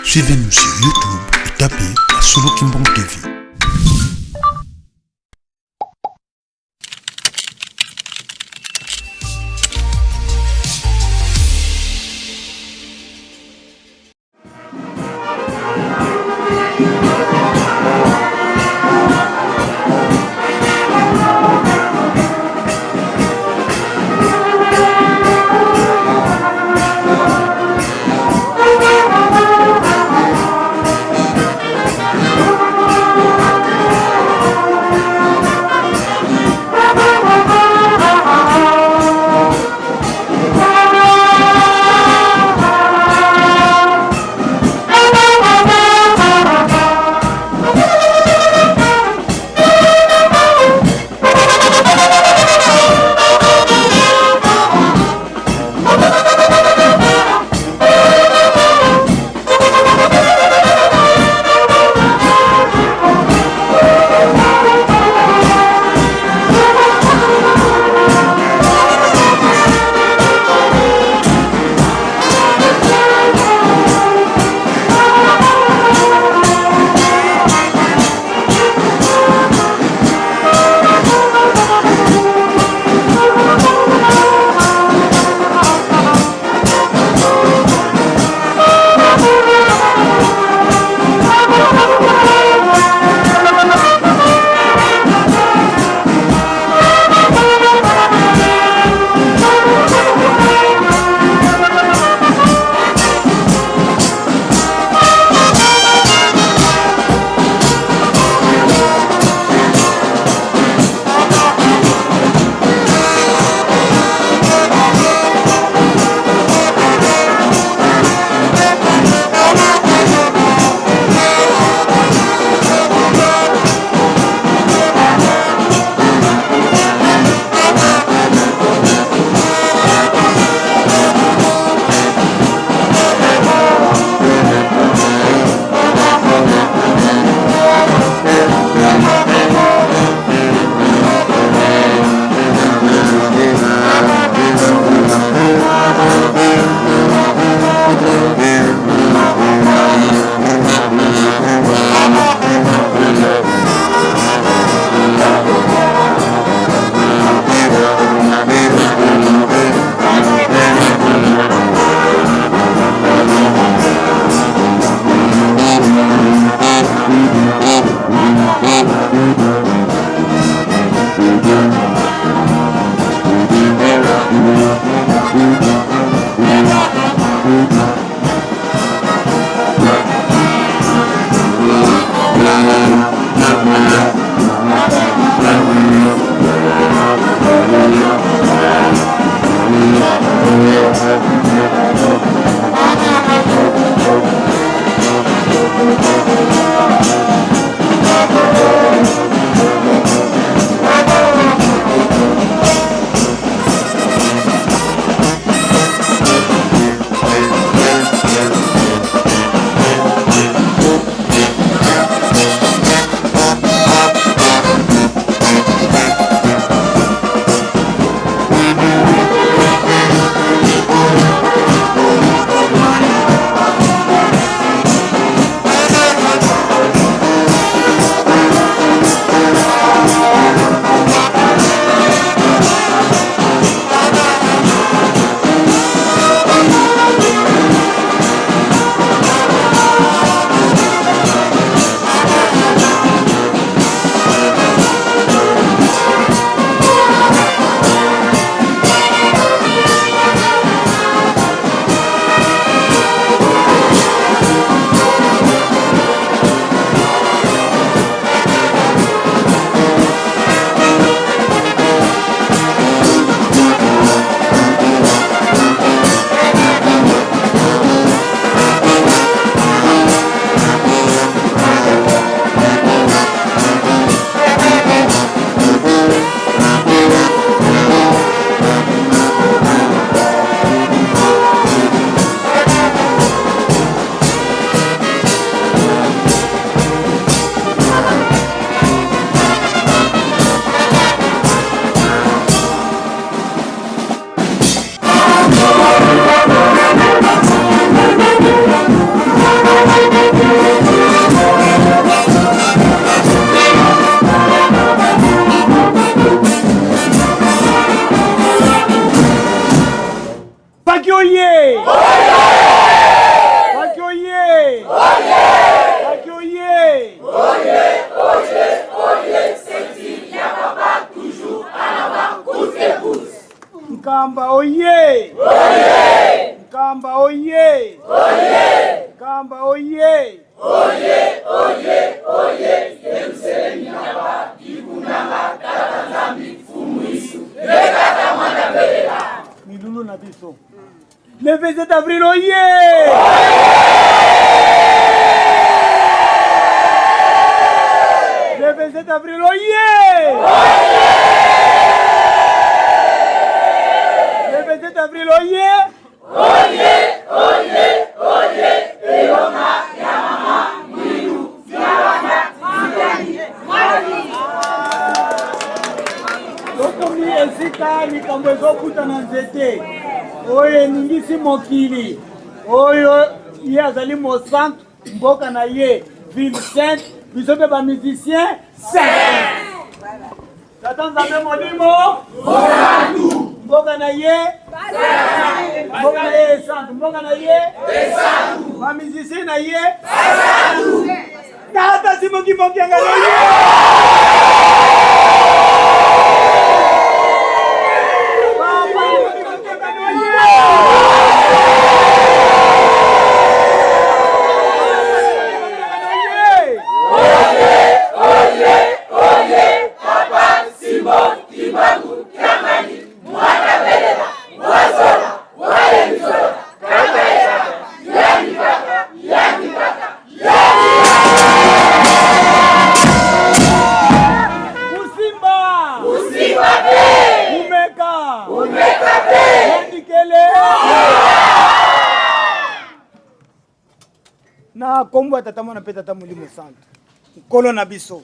Suivez-nous sur YouTube et tapez Solo Kimbong TV. oye! Faki oye! Faki oye! Nkamba oye! Nkamba oye! Nkamba oye! Oye oye oye Yerusalemi yaba ikunanga tata Nzambi mfumu Yesu lekata mwana belela milulu na biso le 27 avril oye, le 27 avril oye, le 27 avril oye. Oye oye oye elonga ya mama Mwilu Ziawana Zidani Mwali. Tokomi esika likambo ezokuta na nzete oyo eningisi mokili oyo ye azali mosantu mboka na ye ville sainte biso mpe ba musicien saint Tata Nzambe molimo mosantu mboka na ye mboka na ye esantu mboka na ye esantu ba musicien na ye esantu tata simoki mokianga na ye Papa Simoki Mokianga na ye. Oye oye Papa Simon Kimbangu Kiangani mwana belela wazola wale mizola kaka yangi kaka yangi kaka. Kusimba Kusimba te. Kumeka Kumeka te. Yandikele na nkombo ya Tata, Mwana mpe Tata Molimo Santo, Nkolo na biso,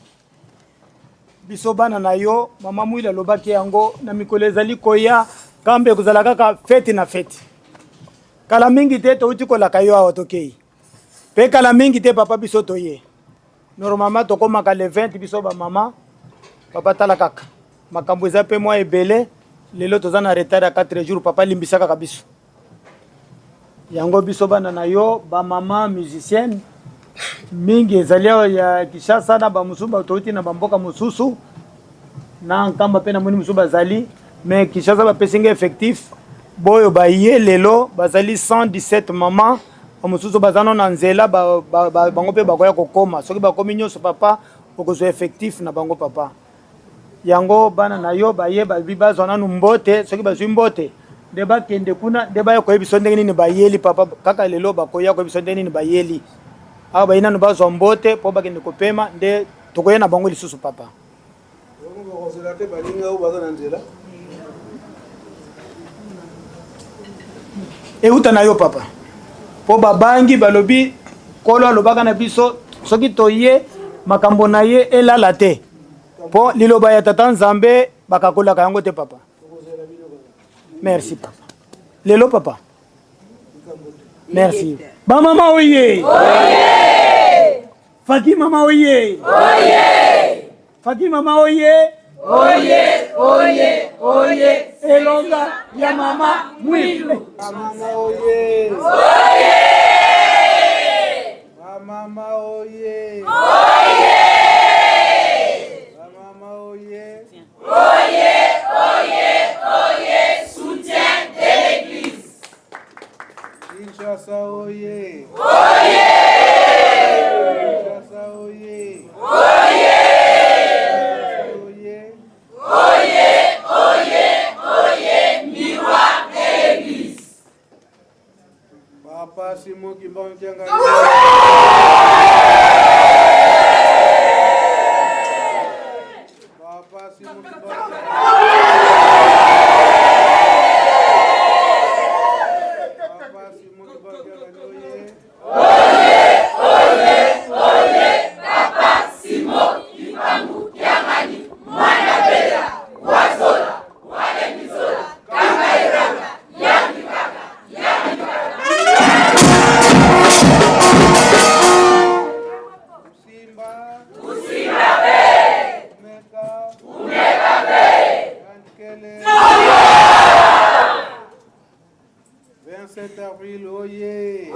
biso bana na yo. Mama Mwili alobaki yango na mikolo ezali koya, kambe ekozala kaka feti na feti. Kala mingi te touti kolaka yo awa, tokei mpe kala mingi te papa, biso toye. Normalement tokomaka le 20 biso bamama. Papa, tala kaka makambo eza mpe mwa ebele. Lelo toza na retard ya 4 jours. Papa, limbisa kaka biso yango. Biso bana na yo, bamama musicienne mingi ezali awa ya Kinshasa na bamosusu touti na bamboka mosusu na Nkamba mpe namoni mosusu bazali, mais Kinshasa bapesi nga effectif boyo baye lelo bazali 117 mama. Bamosusu baza no na nzela, bango mpe bakoya kokoma. Soki bakomi nyonso, papa, okozwa effectif na bango. Papa, yango bana na yo baye, babi bazwa nanu mbote. Soki bazwi mbote nde bakende kuna, nde baya koyebi biso ndenge nini bayeli. Papa, kaka lelo bakoya koyebi biso ndenge nini bayeli awa. Baye nanu bazwa mbote mpo bakende kopema, nde tokoya na bango lisusu, papa. Bango bakozela te, baninga oyo baza na nzela. Euta na yo, papa, mpo babangi balobi Nkolo alobaka na biso soki toye makambo na ye elala te, mpo liloba ya Tata Nzambe bakakolaka yango te. Papa, merci papa. Lelo papa, merci. Bamama oye! Faki mama oye! Faki mama oye! Oye oye oye elonga ya mama Mwilu. Mama oye! Mama oye! Mama oye! Oye oye oye soutien de l'église. Kinshasa oye! Kinshasa oye! Oye! Oye oye oye miroir de l'église. Papa Simon Kimbangu Kiangani. Papa Simon Kimbangu Papa Simon Kimbangu Kiangani oye! Oye oye Papa Simon Kimbangu Kiangani mwana bela wazola wale mizola kanga eranga yangi kaka yangi kaka. 27 avril oye! 27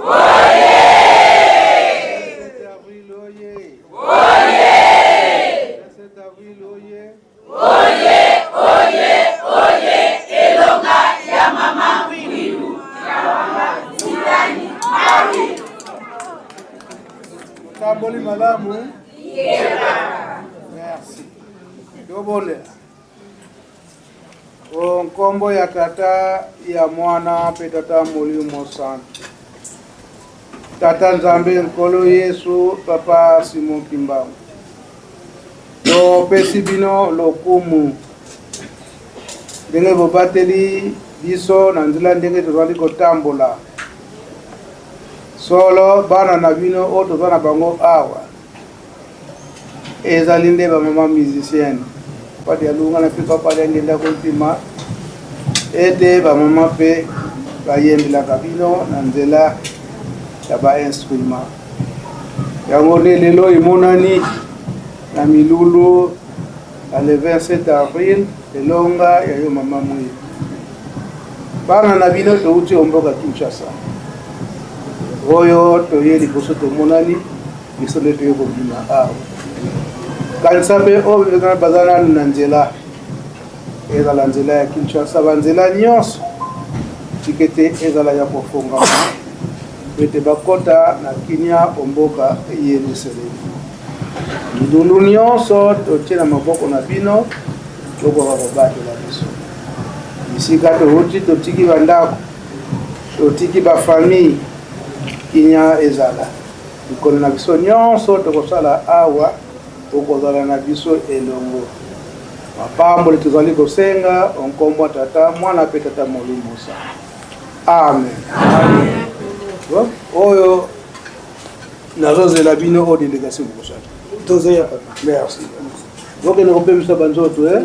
avril oye! 27 avril oye! Oye oye oye elonga ya mama Mwilu Zidani Marie. Otamboli malamu? Merci. Tobondela. O nkombo ya Tata, ya Mwana mpe Tata Molimo Santu. Tata Nzambe, Nkolo Yesu, Papa Simon Kimbangu, topesi bino lokumu ndenge bobateli biso na nzela ndenge tozali kotambola. Solo bana na bino oyo toza na bango awa Ezali nde ba mama musicienne padi alunga na mpe papa aliangenda kontima ete ba mama mpe bayembelaka bino na nzela ya ba instrument yango nde lelo emonani na milulu ya le 27 avril elonga ya yo mama mwilu bana na bino touti omboka Kinshasa oyo toye liboso tomonani Biso nde toye kobima awa. Kanisa mpe oyo baza nanu na nzela, ezala nzela ya Kinshasa, banzela nyonso tika ete ezala ya kofongama ete bakota na kimia omboka Yelusalemi. Milulu nyonso totie na maboko na bino, bokoka kobatela biso. Bisika touti, totiki bandako, totiki bafamille, kimia ezala. Mikolo na biso nyonso tokosala awa, okozala na biso elongo. Mapamboli tozali kosenga o nkombo ya Tata, Mwana mpe Tata Molimo Santu. Amen. Amen. Oyo nazozela bino oyo delegation bokosala. Tozoya papa. Merci. Bokende kopemisa banzoto eh?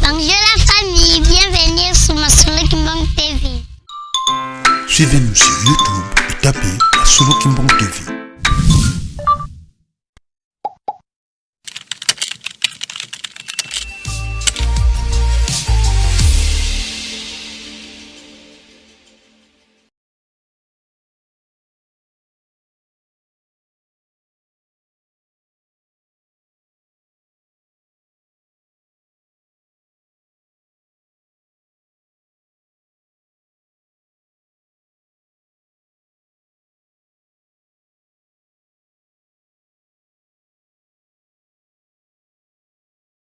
Bonjour la famille, bienvenue. Suivez-nous sur YouTube et tapez Solo Kimbong TV.